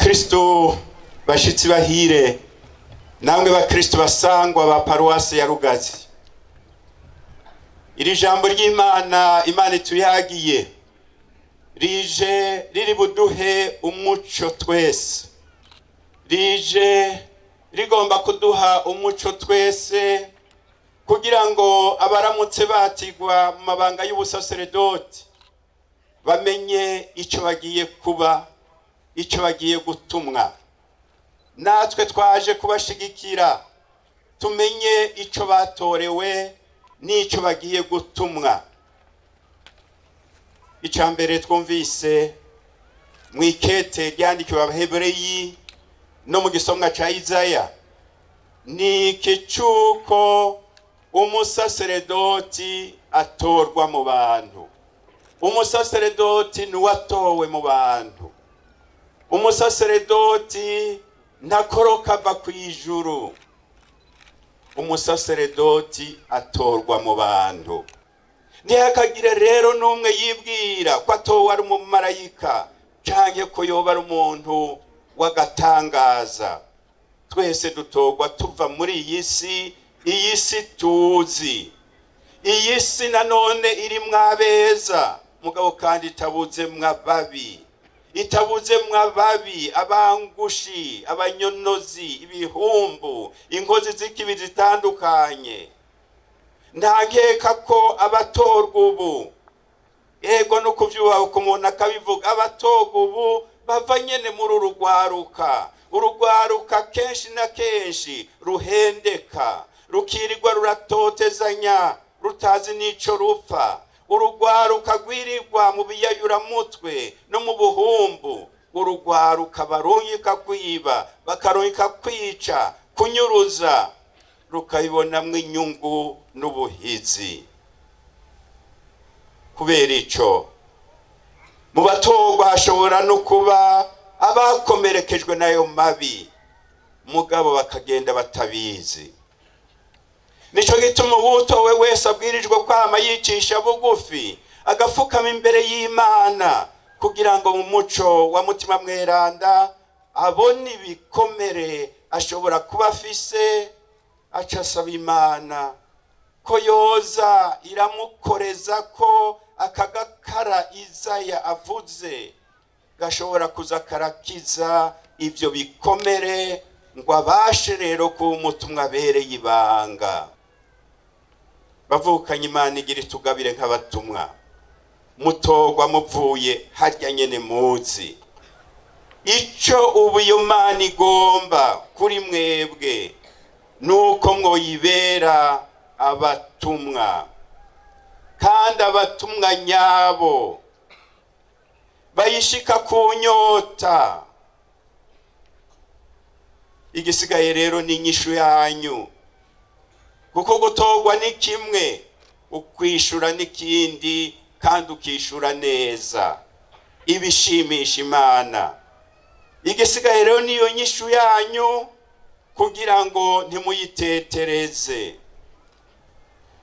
Bakristo bashitsi bahire, namwe bakristo basangwa ba paruwasi ya Rugazi, iri jambo ry'Imana Imana ituyagiye rije riri buduhe umuco twese, rije rigomba kuduha umuco twese kugira ngo abaramutse batigwa mu mabanga y'ubusaseredoti bamenye icyo bagiye kuba, icyo bagiye gutumwa. Natwe twaje kubashigikira tumenye icyo batorewe n'icyo bagiye gutumwa. Icya mbere twumvise mu ikete ryandikiwe Abahebureyi no mu gisomwa cya Izaya ni iki cy'uko umusaseredoti atorwa mu bantu. Umusaseredoti ni uwatowe mu bantu. Umusaseredoti ntakoroka ava ku ijuru. Umusaseredoti atorwa mu bantu. Ntihakagire rero n'umwe yibwira ko atowe ari umumarayika canke ko yoba ari umuntu w'agatangaza. Twese dutorwa tuva muri iyi si, iyi si tuzi, iyi si nanone irimwo abeza mugabo kandi itabuzemwo ababi, itabuzemwo ababi, abangushi, abanyonozi, ibihumbu, inkozi z'ikibi zitandukanye. Nta nkeka ko abatorwa ubu, ego no kuvyubaha umuntu akabivuga, abatorwa ubu bava nyene muri uru rwaruka. Urugwaruka kenshi na kenshi ruhendeka, rukirirwa ruratotezanya rutazi n'ico rupfa. Urugwaruka rwirirwa mu biyayuramutwe no mu buhumbu. Urugwaruka barungika kwiba, bakarungika kwica, kunyuruza, rukabibonamwo inyungu n'ubuhizi. Kubera ico mu batorwa hashobora no kuba abakomerekejwe n'ayo mabi, mugabo bakagenda batabizi. Nico gituma uwutowe wese abwirijwe kwama yicisha bugufi, agafukama imbere y'Imana, kugira ngo mu muco wa Mutima Mweranda abone ibikomere ashobora kuba afise, aca asaba Imana ko yoza iramukoreza ko akagakara Izaya avuze gashobora kuza karakiza ivyo bikomere, ngo abashe rero kuba umutumwa abereye ibanga. Bavukanye, Imana igira itugabire nk'abatumwa, mutorwa muvuye harya nyene muzi ico ubu iyo Mana igomba kuri mwebwe, nuko mwoyibera abatumwa, kandi abatumwa nyabo bayishika ku nyota. Igisigaye rero ni inyishu yanyu, kuko gutorwa ni kimwe, ukwishura n'ikindi, kandi ukishura neza ibishimisha Imana. Igisigaye rero niyo nyishu yanyu, kugira ngo ntimuyitetereze.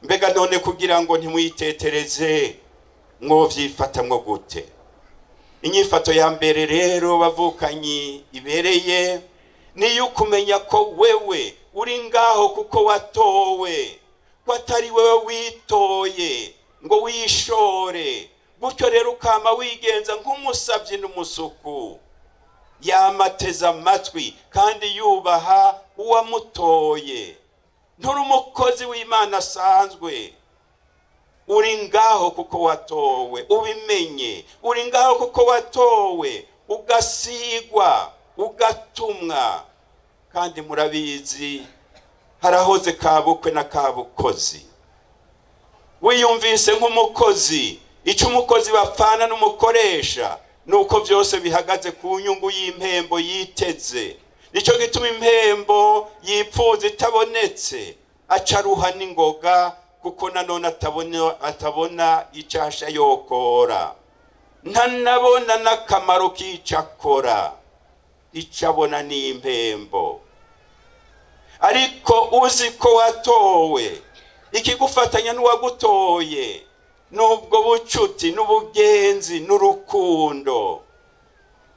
Mbega none kugira ngo ntimuyitetereze mwovyifatamwo gute? Inyifato ya mbere rero bavukanyi ibereye niyo kumenya ko wewe uri ngaho kuko watowe, ko atari wewe witoye ngo wishore. Gutyo rero ukama wigenza nk'umusavyi n'umusuku, yamateze amatwi kandi yubaha uwamutoye. Nturi umukozi w'Imana asanzwe, uri ngaho kuko watowe, ubimenye. Uri ngaho kuko watowe, ugasigwa, ugatumwa. Kandi murabizi harahoze kabukwe na kabukozi. Wiyumvise nk'umukozi, icyo umukozi bapfana n'umukoresha nuko byose bihagaze ku nyungu y'impembo yiteze. Nicyo gituma impembo yipfuza itabonetse acaruha n'ingoga, kuko nanone atabona icasha yokora, ntanabona n'akamaro k'ico akora, ico abona ni impembo. Ariko uzi ko watowe, ikigufatanya n'uwagutoye n'ubwo bucuti n'ubugenzi n'urukundo.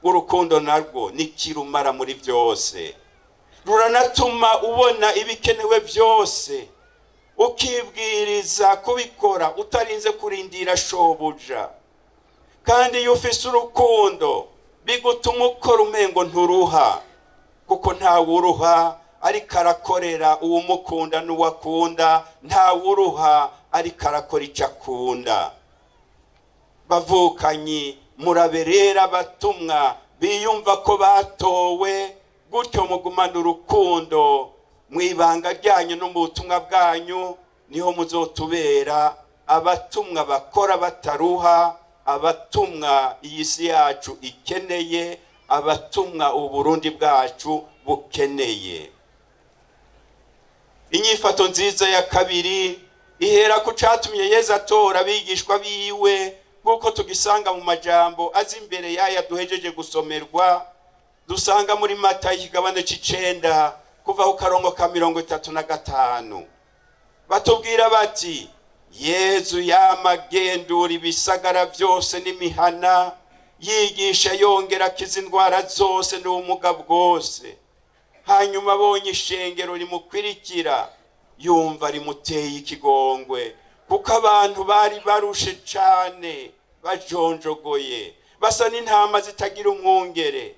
Urukundo narwo ni kirumara muri byose, ruranatuma ubona ibikenewe byose, ukibwiriza kubikora utarinze kurindira shobuja. Kandi iyo ufise urukundo bigutuma ukora umengo nturuha, kuko ntawuruha ariko arakorera uwumukunda n'uwakunda, ntawuruha ariko arakora icyo akunda. Bavukanyi, muraberera abatumwa biyumva ko batowe, gutyo mugumana urukundo mu ibanga ryanyu no mu butumwa bwanyu, niho muzotubera abatumwa bakora bataruha, abatumwa iyi si yacu ikeneye, abatumwa Uburundi bwacu bukeneye. Inyifato nziza ya kabiri ihera ku catumye Yezu atora abigishwa biwe, nk'uko tugisanga mu majambo aza imbere y'aya duhejeje gusomerwa, dusanga muri Matayo ikigabane c'icenda kuva ku karongo ka 35. Batubwira bati: Yezu yama agendura ibisagara byose n'imihana, yigisha yongera akiza indwara zose n'ubumuga bwose. Hanyuma abonye ishengero rimukwirikira, yumva rimuteye ikigongwe, kuko abantu bari barushe cane, bajonjogoye, basa n'intama zitagira umwungere.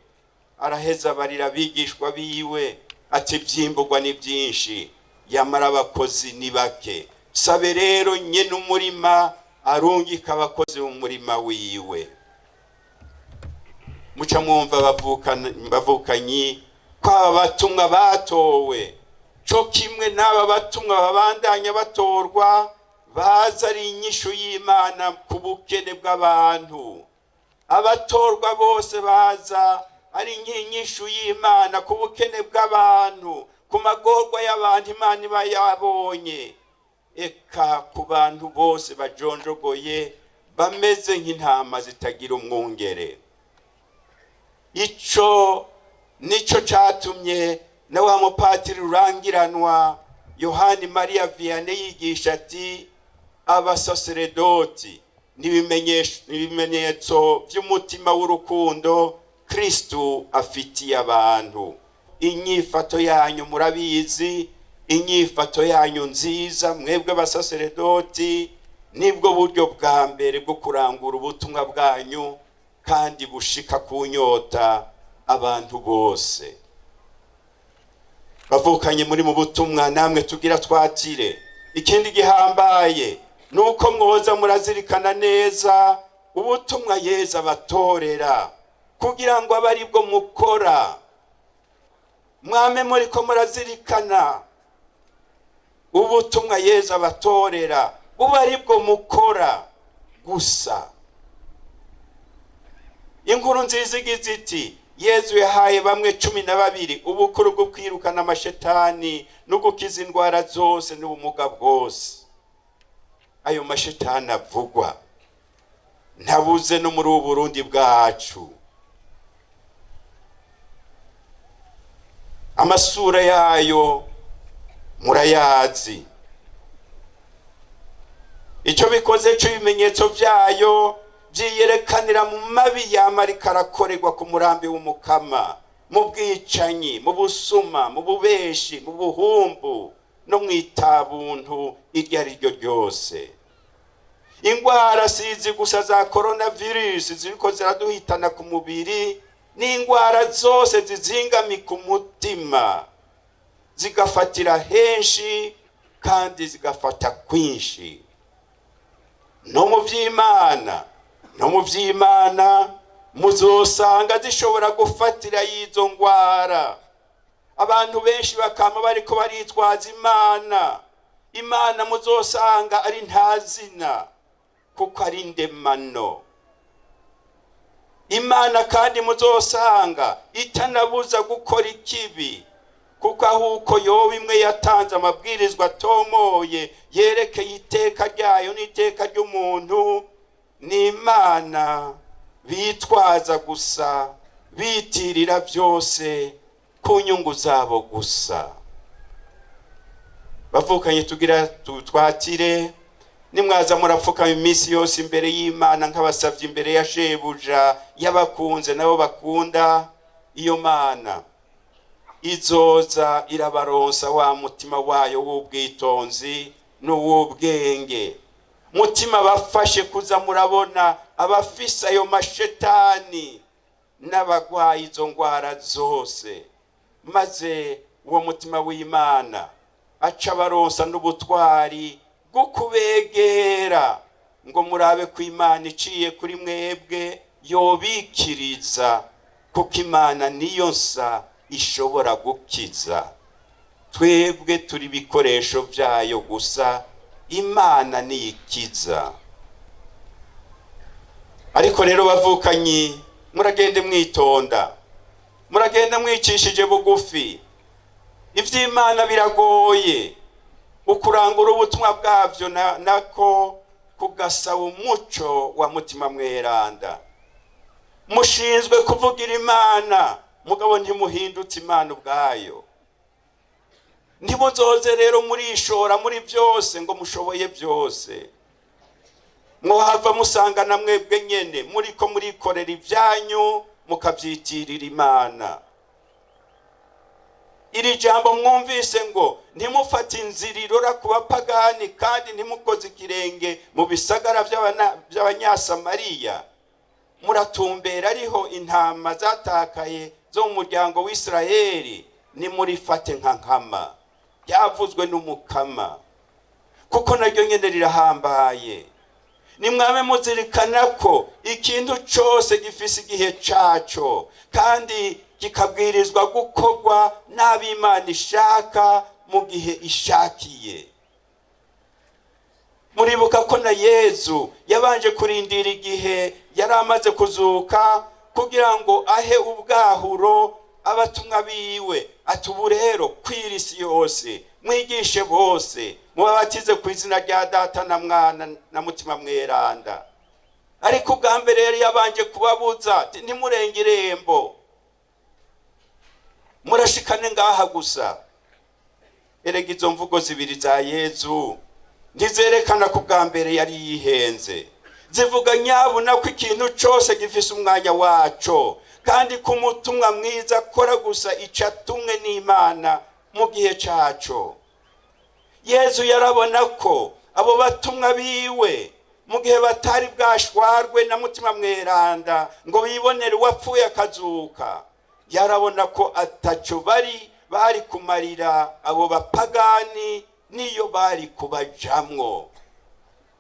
Araheza abarira abigishwa biwe ati: ivyimburwa ni byinshi, yamara abakozi ni bake. Sabe rero nyene umurima arungika abakozi mu murima wiwe. Muca mwumva bavukanyi ko aba batumwa batowe co kimwe n'aba batumwa babandanya batorwa, baza ari inyishu y'Imana ku bukene bw'abantu. Abatorwa bose baza ari nk'inyishu y'Imana ku bukene bw'abantu, ku magorwa y'abantu Imana iba yabonye, eka ku bantu bose bajonjogoye bameze nk'intama zitagira umwungere. Ico nico catumye na wa mupatiri rurangiranwa Yohani Maria Vianney yigisha ati: abasaseredoti ni ibimenyetso by'umutima w'urukundo Kristu afitiye abantu. Inyifato yanyu murabizi, inyifato yanyu nziza mwebwe abasaseredoti nibwo buryo bwa mbere bwo kurangura ubutumwa bwanyu kandi bushika ku nyota abantu bose. Bavukanye muri mu butumwa namwe tugira twatire. Ikindi gihambaye nuko mwoza murazirikana neza ubutumwa Yezu abatorera, kugira ngo abe aribwo mukora. Mwame muriko murazirikana ubutumwa Yezu abatorera, buba aribwo mukora gusa. Inkuru nziza igize iti: Yezu yahaye bamwe 12 ubukuru bwo kwirukana amashetani no gukiza indwara zose n'ubumuga bwose. Ayo mashetani avugwa ntabuze no muri ubu Burundi bwacu. Amasura yayo murayazi. Icyo bikoze cy'ibimenyetso byayo byiyerekanira mu mabi yama ariko arakorerwa ku murambi w'umukama, mu bwicanyi, mu busuma, mu bubeshi, mu buhumbu no mu itabuntu iryo ari ryo ryose. Ingwara sizi gusa za coronavirus ziriko ziraduhitana ku mubiri, n'ingwara zose zizingamika umutima, zigafatira henshi kandi zigafata kwinshi. No mu vy'Imana, no mu vy'Imana muzosanga zishobora gufatira y'izo ngwara. Abantu benshi bakama bariko baritwaza Imana. Imana muzosanga ari ntazina, kuko ari ndemano. Imana kandi muzosanga itanabuza gukora ikibi, kuko ahuko yoba imwe yatanze amabwirizwa atomoye yerekeye iteka ryayo n'iteka ry'umuntu, ni Imana bitwaza gusa, bitirira byose ku nyungu zabo gusa. Bavukanye tugira twatire. Nimwaza murapfukama iminsi yose imbere y'Imana nk'abasavye imbere ya shebuja y'abakunze nabo bakunda, iyo Mana izoza irabaronsa wa mutima wayo w'ubwitonzi n'uw'ubwenge, mutima bafashe kuza murabona abafise ayo mashetani n'abagwaye izo ngwara zose, maze uwo mutima w'Imana aca abaronsa n'ubutwari bwo kubegera ngo murabe ko Imana iciye kuri mwebwe yobikiriza, kuko Imana niyo nsa ishobora gukiza. Twebwe turi ibikoresho byayo gusa, Imana niyikiza. Ariko rero bavukanyi, muragende mwitonda, muragenda mwicishije bugufi. Ivy'Imana biragoye, ukurangura ubutumwa bwavyo nako kugasaba umuco wa mutima mweranda. Mushinzwe kuvugira Imana, mugabo ntimuhindutse Imana ubwayo. Ntimuzoze rero murishora muri byose ngo mushoboye byose, mwohava musangana mwebwe nyene muriko murikorera ibyanyu mukavyitirira Imana. Iri jambo mwumvise ngo ntimufate inzira irora ku bapagani kandi ntimukoze ikirenge mu bisagara by'Abanyasamariya, muratumbera ariho intama zatakaye zo mu muryango w'Isirayeli, nimurifate nka nkama byavuzwe n'Umukama, kuko naryo nyene rirahambaye. Nimwame muzirikana ko ikintu cose gifise igihe caco kandi kikabwirizwa gukorwa n'ab'Imana ishaka mu gihe ishakiye. Muribuka ko na Yezu yabanje kurindira igihe yari amaze kuzuka kugira ngo ahe ubwahuro abatumwa biwe, ati ubu rero kwira isi yose, mwigishe bose, mubabatize ku izina rya Data na Mwana na Mutima Mweranda. Ariko ubwa mbere yari yabanje kubabuza ati ntimurenge irembo, murashikane ngaha gusa. Erega izo mvugo zibiri za Yezu ntizerekana ko ubwa mbere yari yihenze, zivuga nyabuna ko ikintu cose gifise umwanya waco, kandi ko umutumwa mwiza akora gusa ico atumwe n'Imana mu gihe caco. Yezu yarabona ko abo batumwa biwe mu gihe batari bwashwarwe na Mutima Mweranda ngo bibonere uwapfuye akazuka, yarabona ko ataco bari kumarira abo bapagani niyo bari kubajamwo.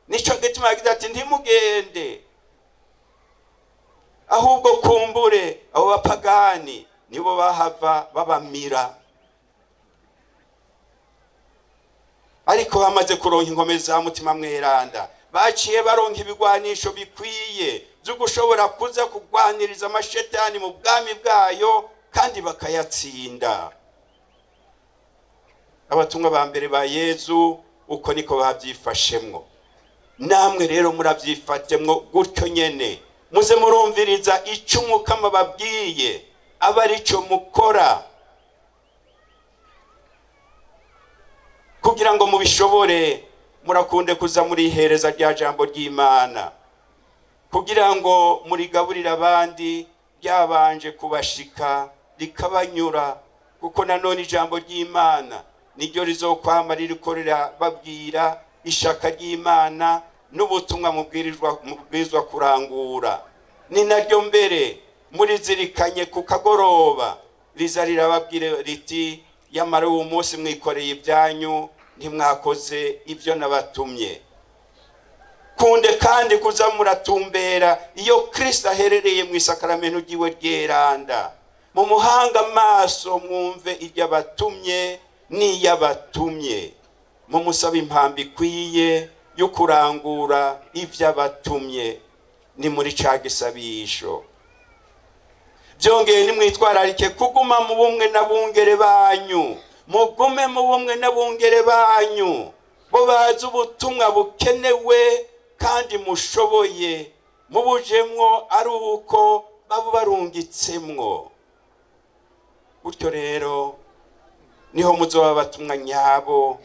Nico gituma yagize ati ntimugende, ahubwo kumbure abo bapagani nibo bahava babamira. Ariko bamaze kuronka ingome za Mutima Mweranda, baciye baronka ibigwanisho bikwiye byo gushobora kuza kugwaniriza amashetani mu bwami bwayo kandi bakayatsinda. Abatumwa ba mbere ba Yezu uko niko bavyifashemwo. Namwe rero muravyifatemwo gutyo nyene, muze murumviriza ico Umukama babwiye, aba arico mukora kugira ngo mubishobore. Murakunde kuza murihereza rya jambo ry'Imana kugira ngo murigaburire abandi ryabanje kubashika rikabanyura, kuko nanone ijambo ry'Imana niryo rizokwama ririko rirababwira ishaka ry'Imana n'ubutumwa mubwirizwa kurangura. Ni naryo mbere murizirikanye ku kagoroba riza rirababwira riti yamara uwo munsi mwikoreye ibyanyu, ntimwakoze ibyo nabatumye. Kunde kandi kuza muratumbera iyo Kristo aherereye mu isakaramento ry'iwe ryeranda, mu muhanga amaso mwumve ibyo abatumye n'iyabatumye, mumusaba impambo ikwiye yo kurangura ibyo abatumye. Ni muri ca gisabisho. Byongeye nimwitwararike kuguma mu bumwe n'abungere banyu, mugume mu bumwe n'abungere banyu, bo bazi ubutumwa bukenewe kandi mushoboye, mubujemwo ari uko babo barungitsemwo. Gutyo rero niho muzoba abatumwa nyabo,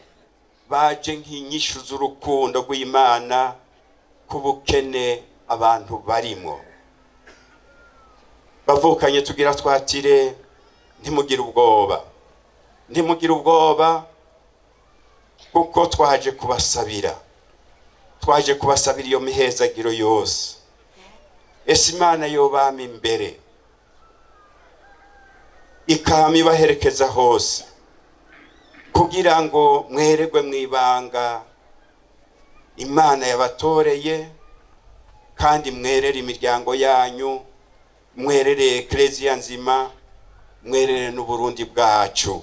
Baje nk'inyishu z'urukundo rw'Imana ku bukene abantu barimo. Bavukanye, tugira twatire, ntimugire ubwoba, ntimugire ubwoba, kuko twaje kubasabira, twaje kubasabira iyo mihezagiro yose. Ese Imana yobama imbere, ikama ibaherekeza hose, kugira ngo mwererwe mu ibanga Imana yabatoreye, kandi mwerere imiryango yanyu, mwerere Ekereziya nzima, mwerere n'Uburundi bwacu.